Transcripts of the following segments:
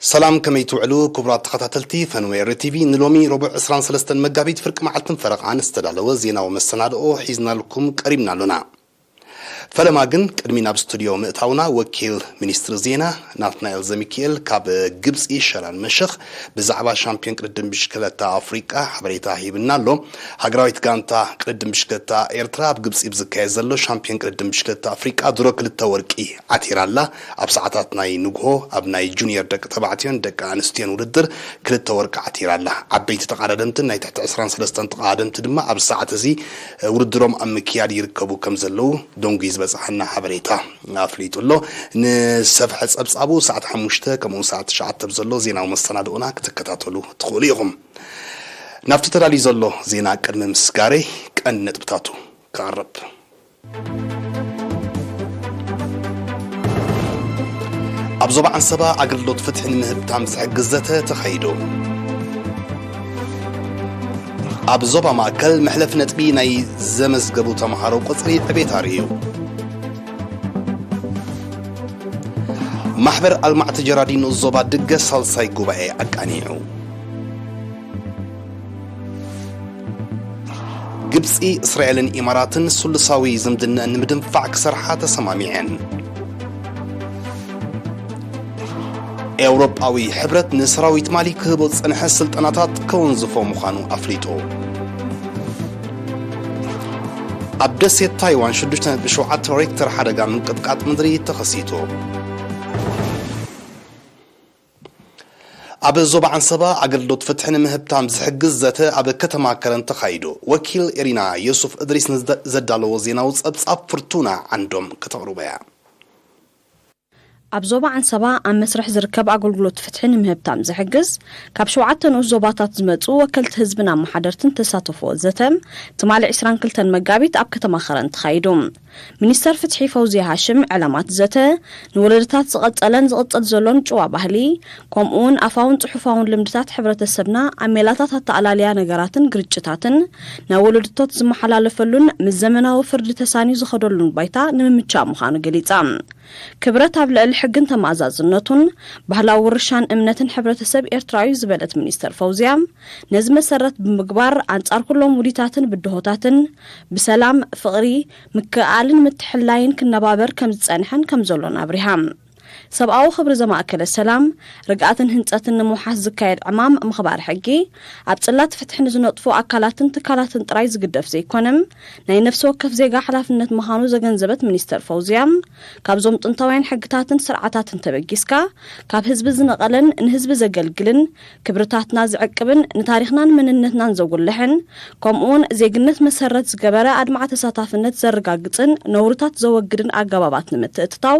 ሰላም፣ ከመይ ትውዕሉ ክቡራት ተኸታተልቲ ፈንዌ ር ቲ ቪ? ንሎሚ ረቡዕ ዕስራን ሰለስተን መጋቢት ፍርቂ መዓልትን ፈረቓን ዝተዳለወ ዜናዊ መሰናድኦ ሒዝናልኩም ቀሪብና ኣሎና። ፈለማ ግን ቅድሚ ናብ ስቱድዮ ምእታውና ወኪል ሚኒስትሪ ዜና ናትናኤል ዘሚካኤል ካብ ግብጺ ሸራን መሸኽ ብዛዕባ ሻምፒዮን ቅድድም ብሽክለታ ኣፍሪቃ ሓበሬታ ሂብና ኣሎ። ሃገራዊት ጋንታ ቅድድም ብሽክለታ ኤርትራ ኣብ ግብጺ ብዝካየድ ዘሎ ሻምፒዮን ቅድድም ብሽክለታ ኣፍሪቃ ድሮ ክልተ ወርቂ ዓቲራ ኣላ። ኣብ ሰዓታት ናይ ንግሆ ኣብ ናይ ጁኒየር ደቂ ተባዕትዮን ደቂ ኣንስትዮን ውድድር ክልተ ወርቂ ዓቲራ ኣላ። ዓበይቲ ተቐዳደምትን ናይ ትሕቲ ዕስራን ሰለስተን ተቐዳደምቲ ድማ ኣብዚ ሰዓት እዚ ውድድሮም ኣብ ምክያድ ይርከቡ ከም ዘለዉ ደንጉ ዝበጽሓና ሓበሬታ ኣፍሊጡ ኣሎ። ንሰፍሐ ጸብጻቡ ሰዓት ሓሙሽተ ከምኡ እውን ሰዓት ትሽዓተ ኣብ ዘሎ ዜናዊ መሰናድኦና ክትከታተሉ ትኽእሉ ኢኹም። ናብቲ ተዳልዩ ዘሎ ዜና ቅድሚ ምስጋረይ ቀንዲ ነጥብታቱ ክቐርብ። ኣብ ዞባ ዓንሰባ ኣገልግሎት ፍትሒ ንምህብታም ዝሕግዝ ዘተ ተኻይዱ። ኣብ ዞባ ማእከል መሕለፊ ነጥቢ ናይ ዘመዝገቡ ተምሃሮ ቁጽሪ ዕቤት ኣርእዩ። ማሕበር ኣልማዕቲ ጀራዲን ንኡስ ዞባ ድገ ሳልሳይ ጉባኤ ኣቃኒዑ። ግብጺ፣ እስራኤልን ኢማራትን ስሉሳዊ ዝምድነአን ንምድንፋዕ ክሰርሓ ተሰማሚዐን። ኤውሮጳዊ ሕብረት ንሰራዊት ማሊ ክህቦ ዝጸንሐ ስልጠናታት ከወንዝፎ ምዃኑ ኣፍሊጡ። ኣብ ደሴት ታይዋን ሽዱሽተ ነጥቢ ሸውዓተ ሬክተር ሓደጋ ምንቅጥቃጥ ምድሪ ተኸሲቱ። ኣብ ዞባ ዓንሰባ ኣገልግሎት ፍትሒ ንምህብታም ዝሕግዝ ዘተ ኣብ ከተማ ከረን ተኻይዱ። ወኪል ኤሪና ዮሱፍ እድሪስ ንዘዳለዎ ዜናዊ ጸብጻብ ፍርቱና ዓንዶም ከተቕርቦ እያ። ኣብ ዞባ ዓንሰባ ኣብ መስርሕ ዝርከብ ኣገልግሎት ፍትሒ ንምህብታም ዝሕግዝ ካብ ሸውዓተ ንኡስ ዞባታት ዝመጹ ወከልቲ ህዝብን ኣመሓደርትን ተሳተፍዎ ዘተ ትማሊ ዕስራን ክልተን መጋቢት ኣብ ከተማ ከረን ተኻይዱ። ሚኒስተር ፍትሒ ፈውዝያ ሃሽም ዕላማ እቲ ዘተ ንወለዶታት ዝቐጸለን ዝቕጽል ዘሎን ጭዋ ባህሊ ከምኡ እውን ኣፋውን ጽሑፋውን ልምድታት ሕብረተሰብና ኣብ ሜላታት ኣተኣላልያ ነገራትን ግርጭታትን ናብ ወለዶታት ዝመሓላለፈሉን ምስ ዘመናዊ ፍርዲ ተሳንዩ ዝኸደሉን ባይታ ንምምቻእ ምዃኑ ገሊጻ። ክብረት ኣብ ልዕሊ ሕግን ተመኣዛዝነቱን ባህላዊ ውርሻን እምነትን ሕብረተሰብ ኤርትራ እዩ ዝበለት ሚኒስተር ፈውዝያ፣ ነዚ መሰረት ብምግባር ኣንጻር ኩሎም ውዲታትን ብድሆታትን ብሰላም፣ ፍቕሪ፣ ምክእኣልን ምትሕልላይን ክነባበር ከም ዝጸንሐን ከም ዘሎን ኣብሪሃ። ሰብኣዊ ክብሪ ዘማእከለ ሰላም፣ ርግኣትን ህንጸትን ንምውሓስ ዝካየድ ዕማም ምኽባር ሕጊ፣ ኣብ ጽላት ፍትሒ ንዝነጥፉ ኣካላትን ትካላትን ጥራይ ዝግደፍ ዘይኮነ፣ ናይ ነፍሲ ወከፍ ዜጋ ሓላፍነት ምዃኑ ዘገንዘበት ሚኒስተር ፈውዝያ፣ ካብዞም ጥንታውያን ሕግታትን ስርዓታትን ተበጊስካ፣ ካብ ህዝቢ ዝነቐለን ንህዝቢ ዘገልግልን፣ ክብርታትና ዝዕቅብን ንታሪኽናን መንነትናን ዘጉልሕን፣ ከምኡውን ዜግነት መሰረት ዝገበረ ኣድማዕ ተሳታፍነት ዘረጋግጽን ነውርታት ዘወግድን ኣገባባት ንምትእትታው፣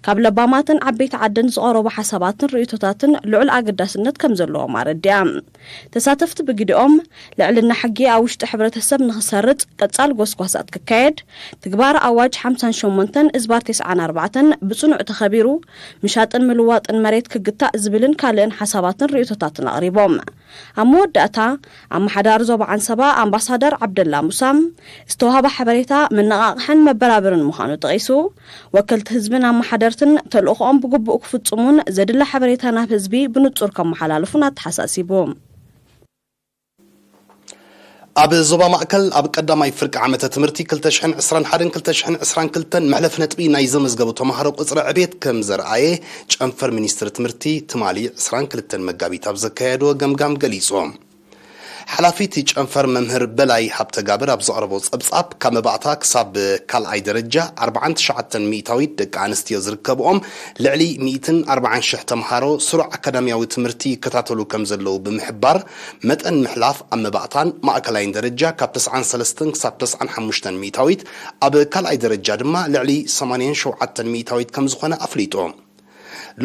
ካብ ለባማትን ዓበይቲ ዓድን ዝቐረቡ ሓሳባትን ርእይቶታትን ልዑል ኣገዳስነት ከም ዘለዎም ኣረዲኣ። ተሳተፍቲ ብግዲኦም፣ ልዕልና ሕጊ ኣብ ውሽጢ ሕብረተሰብ ንኽሰርጽ ቀጻል ጎስጓሳት ክካየድ፣ ትግባር ኣዋጅ ሓምሳን ሸሞንተን እዝባር ተስዓን ኣርባዕተን ብጽኑዕ ተኸቢሩ፣ ምሻጥን ምልዋጥን መሬት ክግታእ ዝብልን ካልእን ሓሳባትን ርእይቶታትን ኣቕሪቦም። ኣብ መወዳእታ፣ ኣመሓዳሪ ዞባ ዓንሰባ ኣምባሳደር ዓብደላ ሙሳ፣ ዝተዋህበ ሓበሬታ መነቓቕሕን መበራበርን ምዃኑ ጠቒሱ፣ ወከልቲ ህዝብን ኣመሓደርትን ተልእኾኦም ብግቡእ ክፍጽሙን ዘድሊ ሓበሬታ ናብ ህዝቢ ብንጹር ከመሓላልፉን ኣተሓሳሲቡ። ኣብ ዞባ ማእከል ኣብ ቀዳማይ ፍርቂ ዓመተ ትምህርቲ ክልተ ሽሕን ዕስራን ሓደን ክልተ ሽሕን ዕስራን ክልተን መሕለፊ ነጥቢ ናይ ዘመዝገቡ ተምሃሮ ቁጽሪ ዕቤት ከም ዘርኣየ ጨንፈር ሚኒስትሪ ትምህርቲ ትማሊ ዕስራን ክልተን መጋቢት ኣብ ዘካየድዎ ገምጋም ገሊጹ። ሓላፊ እቲ ጨንፈር መምህር በላይ ሃብተጋብር ኣብ ዘቕረቦ ጸብጻብ፣ ካብ መባእታ ክሳብ ካልኣይ ደረጃ ኣርባዓን ትሽዓተን ሚእታዊት ደቂ ኣንስትዮ ዝርከብኦም ልዕሊ ሚእትን ኣርባዓን ሽሕ ተምሃሮ ስሩዕ ኣካዳሚያዊ ትምህርቲ ይከታተሉ ከም ዘለዉ ብምሕባር፣ መጠን ምሕላፍ ኣብ መባእታን ማእከላይን ደረጃ ካብ ተስዓን ሰለስተን ክሳብ ተስዓን ሓሙሽተን ሚእታዊት፣ ኣብ ካልኣይ ደረጃ ድማ ልዕሊ ሰማንያን ሸውዓተን ሚእታዊት ከም ዝኾነ ኣፍሊጡ።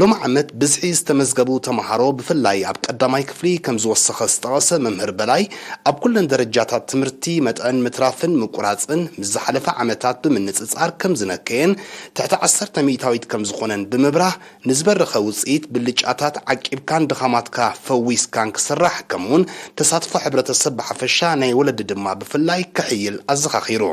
ሎሚ ዓመት ብዝሒ ዝተመዝገቡ ተምሃሮ ብፍላይ ኣብ ቀዳማይ ክፍሊ ከም ዝወሰኸ ዝጠቐሰ መምህር በላይ፣ ኣብ ኩለን ደረጃታት ትምህርቲ መጠን ምትራፍን ምቁራጽን ምስ ዝሓለፈ ዓመታት ብምንጽጻር ከም ዝነከየን ትሕቲ ዓሰርተ ሚእታዊት ከም ዝኾነን ብምብራህ፣ ንዝበረኸ ውጽኢት ብልጫታት ዓቂብካን ድኻማትካ ፈዊስካን ክስራሕ፣ ከምኡውን ተሳትፎ ሕብረተሰብ ብሓፈሻ ናይ ወለዲ ድማ ብፍላይ ክሕይል ኣዘኻኺሩ።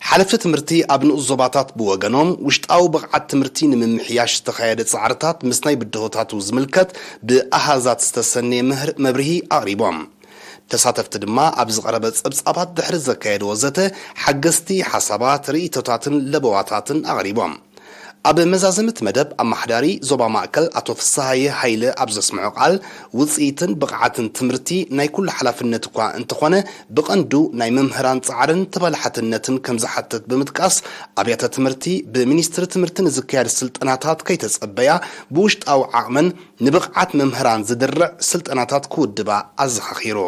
ሓለፍቲ ትምህርቲ ኣብ ንኡስ ዞባታት ብወገኖም፣ ውሽጣዊ ብቕዓት ትምህርቲ ንምምሕያሽ ዝተኻየደ ጻዕርታት ምስ ናይ ብድሆታቱ ዝምልከት ብኣሃዛት ዝተሰነየ ምህር-፣ መብርሂ ኣቕሪቦም። ተሳተፍቲ ድማ ኣብ ዝቐረበ ጸብጻባት ድሕሪ ዘካየድዎ ዘተ፣ ሓገዝቲ ሓሳባት፣ ርእይቶታትን ለበዋታትን ኣቕሪቦም። ኣብ መዛዘሚ እቲ መደብ፣ ኣመሓዳሪ ዞባ ማእከል ኣቶ ፍስሃየ ሃይለ ኣብ ዘስምዖ ቃል፣ ውጽኢትን ብቕዓትን ትምህርቲ ናይ ኩሉ ሓላፍነት እኳ እንተኾነ፣ ብቐንዱ ናይ መምህራን ጻዕርን ተበላሓትነትን ከም ዝሓትት ብምጥቃስ፣ ኣብያተ ትምህርቲ ብሚኒስትሪ ትምህርቲ ንዝካየድ ስልጠናታት ከይተጸበያ፣ ብውሽጣዊ ዓቕመን ንብቕዓት መምህራን ዝድርዕ ስልጠናታት ክውድባ ኣዘኻኺሩ።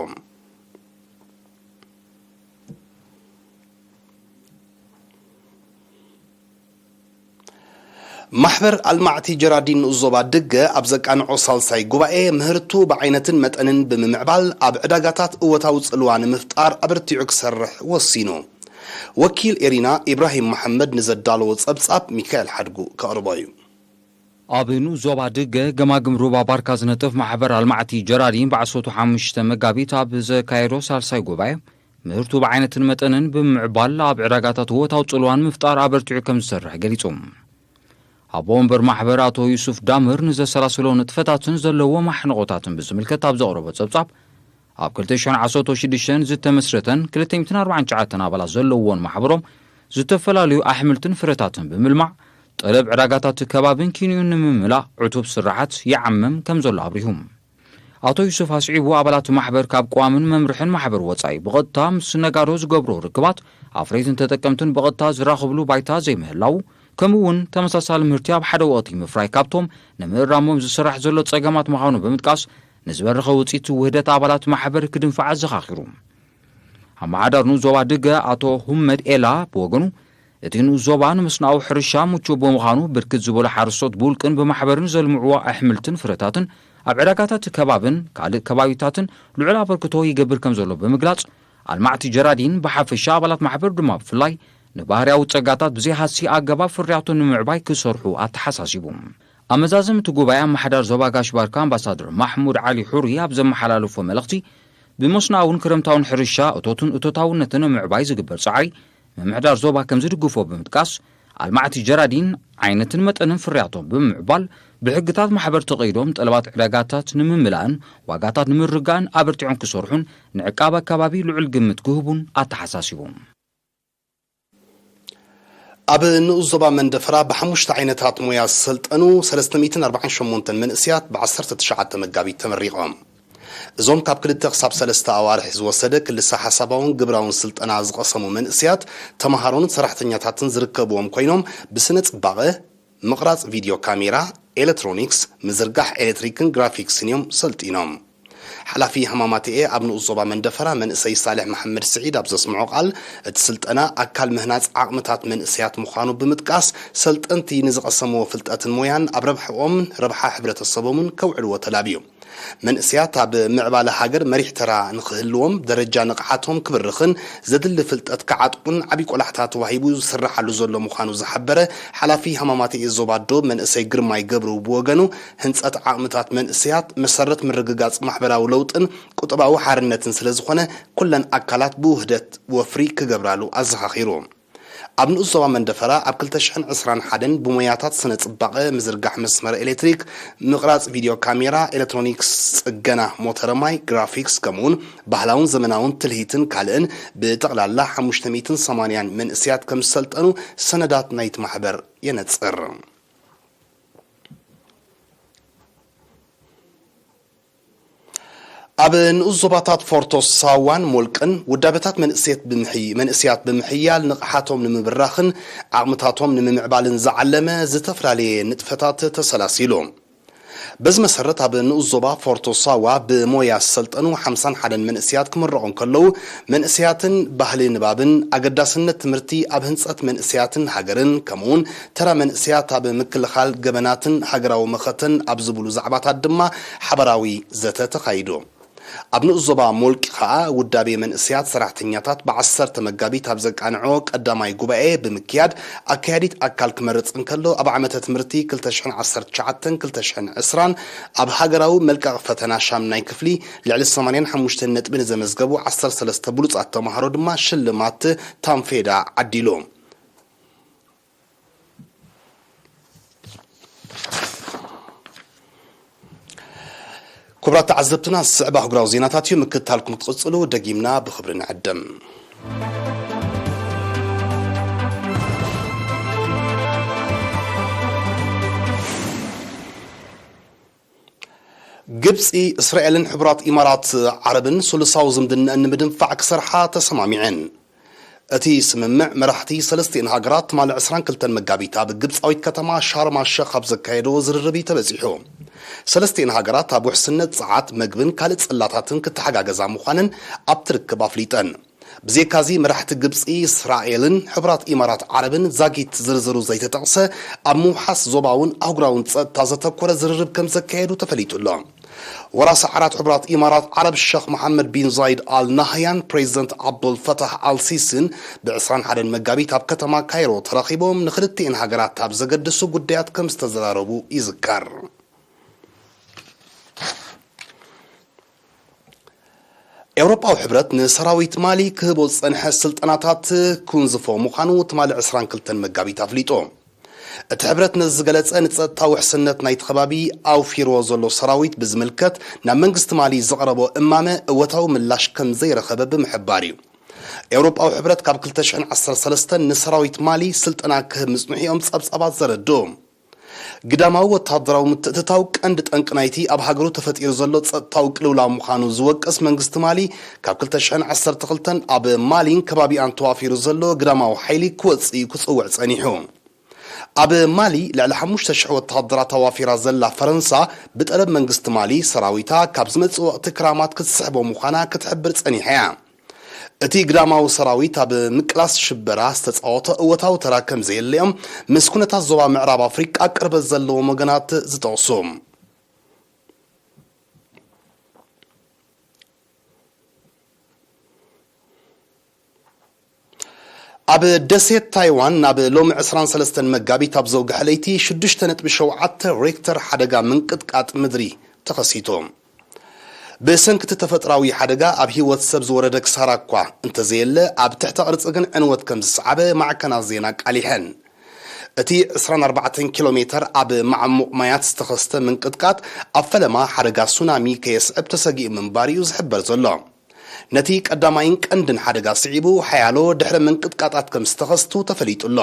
ማሕበር ኣልማዕቲ ጀራዲን ንኡስ ዞባ ድገ ኣብ ዘቃንዖ ሳልሳይ ጉባኤ፣ ምህርቱ ብዓይነትን መጠንን ብምምዕባል፣ ኣብ ዕዳጋታት እወታዊ ጽልዋ ንምፍጣር ኣበርቲዑ ክሰርሕ ወሲኑ። ወኪል ኤሪና ኢብራሂም መሓመድ ንዘዳለዎ ጸብጻብ፣ ሚካኤል ሓድጉ ከቕርቦ እዩ። ኣብ ንኡስ ዞባ ድገ ገማግም ሩባ ባርካ ዝነጥፍ ማሕበር ኣልማዕቲ ጀራዲን፣ ብዓሰርተ ሓሙሽተ መጋቢት ኣብ ዘካየዶ ሳልሳይ ጉባኤ፣ ምህርቱ ብዓይነትን መጠንን ብምምዕባል፣ ኣብ ዕዳጋታት እወታዊ ጽልዋ ንምፍጣር ኣበርቲዑ ከም ዝሰርሕ ገሊጹ። ኣቦ ወንበር ማሕበር ኣቶ ዩሱፍ ዳምር ንዘሰላሰሎ ንጥፈታትን ዘለዎ ማሕንቖታትን ብዝምልከት ኣብ ዘቕረቦ ጸብጻብ፣ ኣብ ክልተ ሽሕን ዓሰርተ ሽዱሽተን ዝተመስረተን ክልተ ሚእትን ኣርባዓን ትሽዓተን ኣባላት ዘለዎን ማሕበሮም፣ ዝተፈላለዩ ኣሕምልትን ፍረታትን ብምልማዕ፣ ጠለብ ዕዳጋታት ከባብን ኪንዮን ንምምላእ ዕቱብ ስራሓት ይዓምም ከም ዘሎ ኣብሪሁ። ኣቶ ዩሱፍ ኣስዒቡ፣ ኣባላት ማሕበር ካብ ቀዋምን መምርሕን ማሕበር ወጻኢ ብቐጥታ ምስ ነጋዶ ዝገብሮ ርክባት፣ ኣፍረይትን ተጠቀምትን ብቐጥታ ዝራኸብሉ ባይታ ዘይምህላው፣ ከምኡ እውን ተመሳሳሊ ምህርቲ ኣብ ሓደ ወቕቲ ምፍራይ ካብቶም ንምእራሞም ዝስራሕ ዘሎ ጸገማት ምዃኑ ብምጥቃስ፣ ንዝበረኸ ውጽኢት ውህደት ኣባላት ማሕበር ክድንፋዕ ኣዘኻኺሩ። ኣመሓዳሪ ንኡስ ዞባ ድገ ኣቶ ሁመድ ኤላ ብወገኑ፣ እቲ ንኡስ ዞባ ንምስናኡ ሕርሻ ምቹእ ብምዃኑ፣ ብርክት ዝበሉ ሓረስቶት ብውልቅን ብማሕበርን ዘልምዕዎ ኣሕምልትን ፍረታትን ኣብ ዕዳጋታት ከባብን ካልእ ከባቢታትን ልዑል ኣበርክቶ ይገብር ከም ዘሎ ብምግላጽ፣ ኣልማዕቲ ጀራዲን ብሓፈሻ፣ ኣባላት ማሕበር ድማ ብፍላይ፣ ንባህርያዊ ጸጋታት ብዘይሃሲ ኣገባብ ፍርያቶም ንምዕባይ ክሰርሑ ኣተሓሳሲቡ። ኣብ መዛዘሚ እቲ ጉባኤ፣ ኣመሓዳሪ ዞባ ጋሽ ባርካ ኣምባሳደር ማሕሙድ ዓሊ ሑሪ ኣብ ዘመሓላለፎ መልእኽቲ፣ ብመስኖኣውን ክረምታውን ሕርሻ እቶትን እቶታውነትን ንምዕባይ ዝግበር ጻዕሪ፣ ምምሕዳር ዞባ ከም ዝድግፎ ብምጥቃስ፣ ኣልማዕቲ ጀራዲን ዓይነትን መጠንን ፍርያቶም ብምምዕባል፣ ብሕግታት ማሕበር ተቐይዶም ጠለባት ዕዳጋታት ንምምላእን ዋጋታት ንምርጋእን ኣበርቲዖም ክሰርሑን ንዕቃብ ኣከባቢ ልዑል ግምት ክህቡን ኣተሓሳሲቡ። ኣብ ንኡስ ዞባ መንደፈራ ብሓሙሽተ ዓይነታት ሞያ ዝሰልጠኑ ሰለስተ ሚእትን ኣርባዓን ሸሞንተን መንእሰያት ብ ዓሰርተ ትሽዓተ መጋቢት ተመሪቖም። እዞም ካብ ክልተ ክሳብ ሰለስተ ኣዋርሕ ዝወሰደ ክልሰ ሓሳባውን ግብራውን ስልጠና ዝቐሰሙ መንእሰያት፣ ተምሃሮን ሰራሕተኛታትን ዝርከብዎም ኮይኖም፣ ብስነ ጽባቐ፣ ምቕራጽ ቪድዮ ካሜራ፣ ኤሌክትሮኒክስ፣ ምዝርጋሕ ኤሌክትሪክን ግራፊክስን እዮም ሰልጢኖም። ሓላፊ ሃማማተኤ ኣብ ንኡስ ዞባ መንደፈራ መንእሰይ ሳልሕ መሓመድ ስዒድ ኣብ ዘስምዖ ቃል፣ እቲ ስልጠና ኣካል ምህናጽ ዓቕምታት መንእሰያት ምዃኑ ብምጥቃስ፣ ሰልጠንቲ ንዝቐሰምዎ ፍልጠትን ሞያን ኣብ ረብሕኦምን ረብሓ ሕብረተሰቦምን ከውዕልዎ ተላብዩ። መንእሰያት ኣብ ምዕባለ ሃገር መሪሕ ተራ ንኽህልዎም፣ ደረጃ ንቕሓቶም ክብርኽን ዘድሊ ፍልጠት ክዓጥቁን ዓብዪ ቆላሕታ ተዋሂቡ ዝስራሓሉ ዘሎ ምዃኑ ዝሓበረ ሓላፊ ሃማማተኤ ዞባ ዶብ መንእሰይ ግርማይ ገብሩ ብወገኑ፣ ህንጸት ዓቕምታት መንእሰያት መሰረት ምርግጋጽ ማሕበራዊ ለውጥን ቁጠባዊ ሓርነትን ስለ ዝኾነ፣ ኩለን ኣካላት ብውህደት ወፍሪ ክገብራሉ ኣዘኻኺሩ። ኣብ ንኡስ ዞባ መንደፈራ ኣብ ክልተ ሽሕን ዕስራን ሓደን ብሞያታት ስነ ጽባቐ፣ ምዝርጋሕ መስመር ኤሌክትሪክ፣ ምቕራጽ ቪድዮ ካሜራ፣ ኤሌክትሮኒክስ፣ ጽገና ሞተረ ማይ፣ ግራፊክስ፣ ከምኡውን ባህላውን ዘመናውን ትልሂትን ካልእን ብጠቕላላ ሓሙሽተ ሚእትን ሰማንያን መንእሰያት ከም ዝሰልጠኑ ሰነዳት ናይቲ ማሕበር የነጽር። ኣብ ንኡስ ዞባታት ፎርቶ ሳዋን ሞልቅን ውዳበታት መንእሰየት ብምሕይ-፣ መንእሰያት ብምሕያል ንቕሓቶም ንምብራኽን ዓቕምታቶም ንምምዕባልን ዝዓለመ ዝተፈላለየ ንጥፈታት ተሰላሲሉ። በዚ መሰረት፣ ኣብ ንኡስ ዞባ ፎርቶ ሳዋ ብሞያ ዝሰልጠኑ ሓምሳን ሓደን መንእሰያት ክምረቑ እንከለዉ፣ መንእሰያትን ባህሊ ንባብን ኣገዳስነት ትምህርቲ ኣብ ህንጸት መንእሰያትን ሃገርን፣ ከምኡውን ተራ መንእሰያት ኣብ ምክልኻል ገበናትን ሃገራዊ መኸተን ኣብ ዝብሉ ዛዕባታት ድማ ሓባራዊ ዘተ ተኻይዱ። ኣብ ንኡስ ዞባ ሞልቂ ከኣ ውዳቤ መንእሰያት ሰራሕተኛታት ብዓሰርተ መጋቢት ኣብ ዘቃንዖ ቀዳማይ ጉባኤ ብምክያድ ኣካያዲት ኣካል ክመርጽ እንከሎ፣ ኣብ ዓመተ ትምህርቲ ክልተ ሽሕን ዓሰርተ ትሽዓተን ክልተ ሽሕን ዕስራን ኣብ ሃገራዊ መልቀቕ ፈተና ሻምናይ ክፍሊ ልዕሊ ሰማንያን ሓሙሽተን ነጥቢ ንዘመዝገቡ ዓሰርተ ሰለስተ ብሉጻት ተማሃሮ ድማ ሽልማት ታንፌዳ ዓዲሉ። ክቡራት ተዓዘብትና፣ ዝስዕብ ኣህጉራዊ ዜናታት እዩ። ምክትታልኩም ክትቕጽሉ ደጊምና ብኽብሪ ንዕድም። ግብጺ፣ እስራኤልን ሕቡራት ኢማራት ዓረብን ስሉሳዊ ዝምድናኣን ንምድንፋዕ ክሰርሓ ተሰማሚዐን። እቲ ስምምዕ መራሕቲ ሰለስቲኤን ሃገራት ትማሊ ዕስራን ክልተን መጋቢት ኣብ ግብጻዊት ከተማ ሻርም ኣሸኽ ኣብ ዘካየድዎ ዝርርብ እዩ ተበጺሑ። ሰለስቲኤን ሃገራት ኣብ ውሕስነት ጸዓት፣ መግብን ካልእ ጽላታትን ክተሓጋገዛ ምዃነን ኣብቲ ርክብ ኣፍሊጠን። ብዘይካዚ መራሕቲ ግብጺ፣ እስራኤልን ሕቡራት ኢማራት ዓረብን ዛጊት ዝርዝሩ ዘይተጠቕሰ ኣብ ምውሓስ ዞባውን ኣህጉራውን ጸጥታ ዘተኮረ ዝርርብ ከም ዘካየዱ ተፈሊጡ ኣሎ። ወራሲ ዓራት ሕቡራት ኢማራት ዓረብ ሸኽ መሓመድ ቢን ዛይድ ኣል ናህያን ፕሬዚደንት ዓብዱል ፈታሕ ኣል ሲሲን ብዕስራን ሓደን መጋቢት ኣብ ከተማ ካይሮ ተራኺቦም ንክልቲኤን ሃገራት ኣብ ዘገድሱ ጉዳያት ከም ዝተዘራረቡ ይዝከር። ኤውሮጳዊ ሕብረት ንሰራዊት ማሊ ክህቦ ዝጸንሐ ስልጠናታት ክውንዝፎ ምዃኑ ትማሊ ዕስራን ክልተን መጋቢት ኣፍሊጡ። እቲ ሕብረት ነዚ ዝገለጸ፣ ንጸጥታ ውሕስነት ናይቲ ከባቢ ኣውፊርዎ ዘሎ ሰራዊት ብዝምልከት ናብ መንግስቲ ማሊ ዘቕረቦ እማመ እወታዊ ምላሽ ከም ዘይረኸበ ብምሕባር እዩ። ኤውሮጳዊ ሕብረት ካብ ክልተ ሽሕን ዓሰርተ ሰለስተን ንሰራዊት ማሊ ስልጠና ክህብ ምጽንሑ እዮም ጸብጻባት ዘረድኡ። ግዳማዊ ወተሃደራዊ ምትእትታው ቀንዲ ጠንቂ ናይቲ ኣብ ሃገሩ ተፈጢሩ ዘሎ ጸጥታዊ ቅልውላው ምዃኑ ዝወቅስ መንግስቲ ማሊ፣ ካብ ክልተ ሽሕን ዓሰርተ ክልተን ኣብ ማሊን ከባቢኣን ተዋፊሩ ዘሎ ግዳማዊ ሓይሊ ክወጽእ እዩ ክጽውዕ ጸኒሑ። ኣብ ማሊ ልዕሊ ሓሙሽተ ሽሕ ወተሃደራት ኣዋፊራ ዘላ ፈረንሳ፣ ብጠለብ መንግስቲ ማሊ ሰራዊታ ካብ ዝመጽእ ወቕቲ ክራማት ክትስሕቦ ምዃና ክትሕብር ጸኒሓ እያ። እቲ ግዳማዊ ሰራዊት ኣብ ምቅላስ ሽበራ ዝተጻወቶ እወታዊ ተራ ከም ዘየለዮም ምስ ኩነታት ዞባ ምዕራብ ኣፍሪቃ ቅርበት ዘለዎም ወገናት ዝጠቕሱ። ኣብ ደሴት ታይዋን ናብ ሎሚ ዕስራን ሰለስተን መጋቢት ኣብ ዘውግሐ ለይቲ ሽዱሽተ ነጥቢ ሸውዓተ ሬክተር ሓደጋ ምንቅጥቃጥ ምድሪ ተኸሲቱ። ብሰንኪ እቲ ተፈጥራዊ ሓደጋ ኣብ ህይወት ሰብ ዝወረደ ክሳራ እኳ እንተዘየለ፣ ኣብ ትሕተ ቅርጺ ግን ዕንወት ከም ዝሰዓበ ማዕከናት ዜና ኣቃሊሐን። እቲ ዕስራን ኣርባዕተን ኪሎ ሜተር ኣብ ማዕሙቕ ማያት ዝተኸስተ ምንቅጥቃጥ ኣብ ፈለማ ሓደጋ ሱናሚ ከየስዕብ ተሰጊኡ ምንባሩ እዩ ዝሕበር ዘሎ። ነቲ ቀዳማይን ቀንድን ሓደጋ ስዒቡ ሓያሎ ድሕረ ምንቅጥቃጣት ከም ዝተኸስቱ ተፈሊጡ ኣሎ።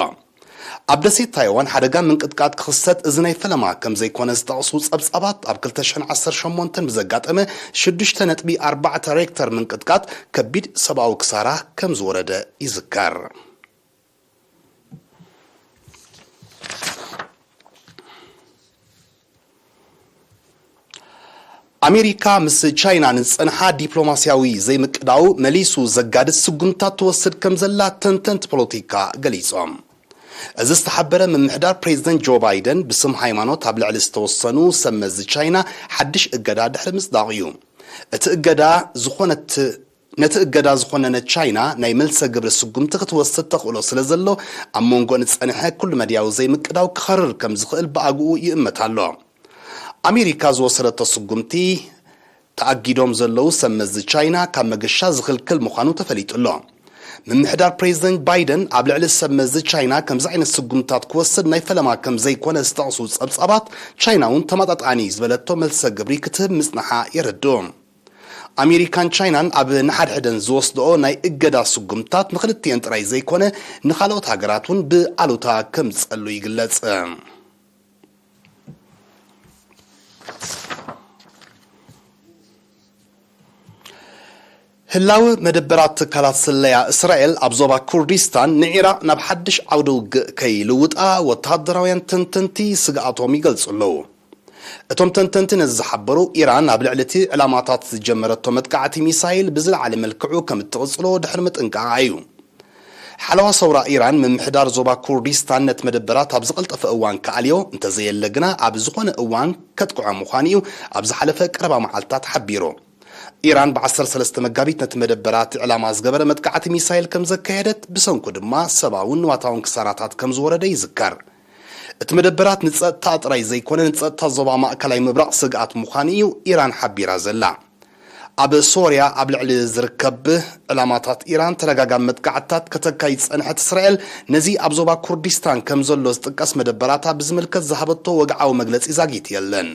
ኣብ ደሴት ታይዋን ሓደጋ ምንቅጥቃጥ ክኽሰት እዚ ናይ ፈለማ ከም ዘይኮነ ዝጠቕሱ ጸብጻባት፣ ኣብ ክልተ ሽሕን ዓሰርተ ሸሞንተን ብዘጋጠመ ሽዱሽተ ነጥቢ ኣርባዕተ ሬክተር ምንቅጥቃጥ ከቢድ ሰብኣዊ ክሳራ ከም ዝወረደ ይዝከር። ኣሜሪካ ምስ ቻይና ንዝጸንሓ ዲፕሎማስያዊ ዘይምቅዳው መሊሱ ዘጋድድ ስጉምታት ትወስድ ከም ዘላ ተንተንቲ ፖለቲካ ገሊጾም። እዚ ዝተሓበረ፣ ምምሕዳር ፕሬዚደንት ጆ ባይደን ብስም ሃይማኖት ኣብ ልዕሊ ዝተወሰኑ ሰብ መዚ ቻይና ሓድሽ እገዳ ድሕሪ ምጽዳቑ እዩ። እቲ እገዳ ዝኾነት ነቲ እገዳ ዝኾነነት ቻይና ናይ መልሰ ግብሪ ስጉምቲ ክትወስድ ተኽእሎ ስለ ዘሎ፣ ኣብ መንጎ ንጸንሐ ኩሉ መድያዊ ዘይምቅዳው ክኸርር ከም ዝኽእል ብኣግኡ ይእመት ኣሎ። ኣሜሪካ ዝወሰደቶ ስጉምቲ፣ ተኣጊዶም ዘለዉ ሰብ መዚ ቻይና ካብ መገሻ ዝኽልክል ምዃኑ ተፈሊጡ ኣሎ። ምምሕዳር ፕሬዚደንት ባይደን ኣብ ልዕሊ ሰብ መዚ ቻይና ከምዚ ዓይነት ስጉምታት ክወስድ ናይ ፈለማ ከም ዘይኮነ ዝጠቕሱ ጸብጻባት፣ ቻይና እውን ተመጣጣኒ ዝበለቶ መልሰ ግብሪ ክትህብ ምጽንሓ የረድኡ። ኣሜሪካን ቻይናን ኣብ ንሓድሕደን ዝወስድኦ ናይ እገዳ ስጉምታት ንኽልቲኤን ጥራይ ዘይኮነ ንኻልኦት ሃገራት እውን ብኣሉታ ከም ዝጸሉ ይግለጽ። ህላወ መደበራት ትካላት ስለያ እስራኤል ኣብ ዞባ ኩርዲስታን ንዒራቕ ናብ ሓድሽ ዓውደ ውግእ ከይልውጣ ወተሃደራውያን ተንተንቲ ስግኣቶም ይገልጹ ኣለዉ። እቶም ተንተንቲ ነዚ ዝሓበሩ፣ ኢራን ኣብ ልዕሊ እቲ ዕላማታት ዝጀመረቶ መጥቃዕቲ ሚሳይል ብዝለዓለ መልክዑ ከም እትቕጽሎ ድሕሪ ምጥንቃቓ እዩ። ሓለዋ ሰውራ ኢራን፣ ምምሕዳር ዞባ ኩርዲስታን ነቲ መደበራት ኣብ ዝቐልጠፈ እዋን ክኣልዮ፣ እንተዘየለ ግና ኣብ ዝኾነ እዋን ከጥቅዖ ምዃኑ እዩ ኣብ ዝሓለፈ ቀረባ መዓልታት ሓቢሩ። ኢራን ብ ዓሰርተ ሰለስተ መጋቢት ነቲ መደበራት ዕላማ ዝገበረ መጥቃዕቲ ሚሳይል ከም ዘካየደት፣ ብሰንኩ ድማ ሰብኣውን ንዋታውን ክሳራታት ከም ዝወረደ ይዝከር። እቲ መደበራት ንጸጥታ ጥራይ ዘይኮነ፣ ንጸጥታ ዞባ ማእከላይ ምብራቕ ስግኣት ምዃኑ እዩ ኢራን ሓቢራ ዘላ። ኣብ ሶርያ ኣብ ልዕሊ ዝርከብ ዕላማታት ኢራን ተደጋጋሚ መጥቃዕትታት ከተካይድ ዝጸንሐት እስራኤል፣ ነዚ ኣብ ዞባ ኩርዲስታን ከም ዘሎ ዝጥቀስ መደበራታ ብዝምልከት ዝሃበቶ ወግዓዊ መግለጺ ዛጊት የለን።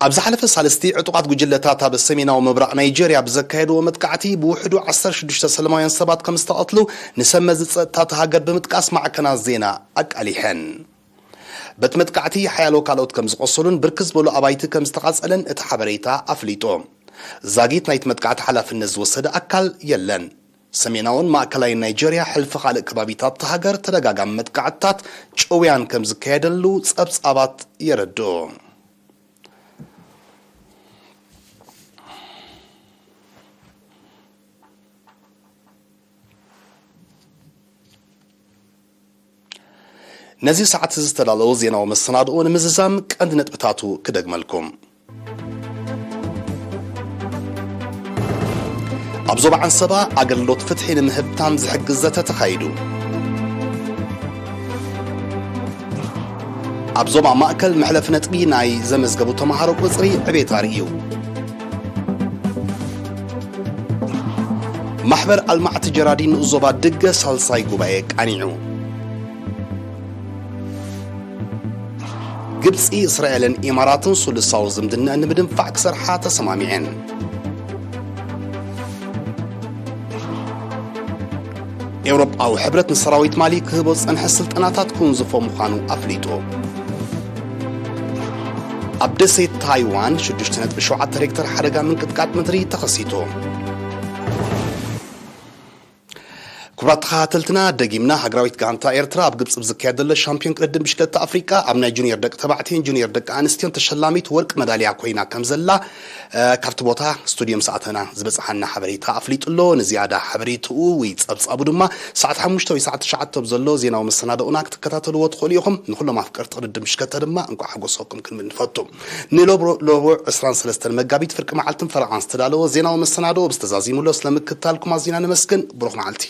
ኣብ ዝሓለፈ ሳልስቲ፣ ዕጡቓት ጉጅለታት ኣብ ሰሜናዊ ምብራቕ ናይጀርያ ብዘካየድዎ መጥቃዕቲ፣ ብውሕዱ ዓሰርተ ሽዱሽተ ሰላማውያን ሰባት ከም ዝተቐትሉ ንሰብ መዚ ጸጥታ እታ ሃገር ብምጥቃስ ማዕከናት ዜና ኣቃሊሐን። በቲ መጥቃዕቲ ሓያሎ ካልኦት ከም ዝቖሰሉን ብርክት ዝበሉ ኣባይቲ ከም ዝተቓጸለን እቲ ሓበሬታ ኣፍሊጡ። ዛጊት ናይቲ መጥቃዕቲ ሓላፍነት ዝወሰደ ኣካል የለን። ሰሜናውን ማእከላይን ናይጀርያ፣ ሕልፊ ካልእ ከባቢታት እታ ሃገር፣ ተደጋጋሚ መጥቃዕትታት ጭውያን ከም ዝካየደሉ ጸብጻባት የረድኡ። ነዚ ሰዓት እዚ ዝተዳለዉ ዜናዊ መሰናድኦ ንምዝዛም ቀንዲ ነጥብታቱ ክደግመልኩም። ኣብ ዞባ ዓንሰባ ኣገልግሎት ፍትሒ ንምህብታም ዝሕግዝ ዘተ ተኻይዱ። ኣብ ዞባ ማእከል መሕለፊ ነጥቢ ናይ ዘመዝገቡ ተምሃሮ ቁጽሪ ዕቤት ኣርእዩ። ማሕበር ኣልማዕቲ ጀራዲን ንኡስ ዞባ ድገ ሳልሳይ ጉባኤ ቃኒዑ። ግብጺ፣ እስራኤልን ኢማራትን ሱሉሳዊ ዝምድናኣን ንምድንፋዕ ክሰርሓ ተሰማሚዐን። ኤውሮጳዊ ሕብረት ንሰራዊት ማሊ ክህቦ ዝጸንሐ ስልጠናታት ክውንዝፎ ምዃኑ ኣፍሊጡ። ኣብ ደሴት ታይዋን ሽዱሽተ ነጥቢ ሸውዓተ ሬክተር ሓደጋ ምንቅጥቃጥ ምድሪ ተኸሲቱ። ክቡራት ተኸታተልትና፣ ደጊምና፣ ሃገራዊት ጋንታ ኤርትራ ኣብ ግብጺ ብዝካየድ ዘሎ ሻምፒዮን ቅድድም ብሽክለታ ኣፍሪቃ ኣብ ናይ ጁኒየር ደቂ ተባዕትዮን ጁኒየር ደቂ ኣንስትዮን ተሸላሚት ወርቂ መዳልያ ኮይና ከም ዘላ፣ እ፣ ካብቲ ቦታ ስቱድዮ ምስ ኣተና ዝበጽሓና ሓበሬታ ኣፍሊጡ ኣሎ። ንዝያዳ ሓበሬትኡ ወይ ጸብጻቡ ድማ ሰዓት ሓሙሽተ ወይ ሰዓት ትሽዓተ ኣብ ዘሎ ዜናዊ መሰናድኦና ክትከታተልዎ ትኽእሉ ኢኹም። ንኹሎም ኣፍቀርቲ ቅድድም ብሽክለታ ድማ እንቋዕ ሓጎሰኩም ክንብል ንፈቱ። ንሎብሮ-፣ ሎብዑ ዕስራን ሰለስተን መጋቢት ፍርቂ መዓልትን ፈረቓን ዝተዳለወ ዜናዊ መሰናድኦ ብዝተዛዚሙሎ ስለምክትታልኩም ኣዚና ነመስግን። ብሩኽ መዓልቲ።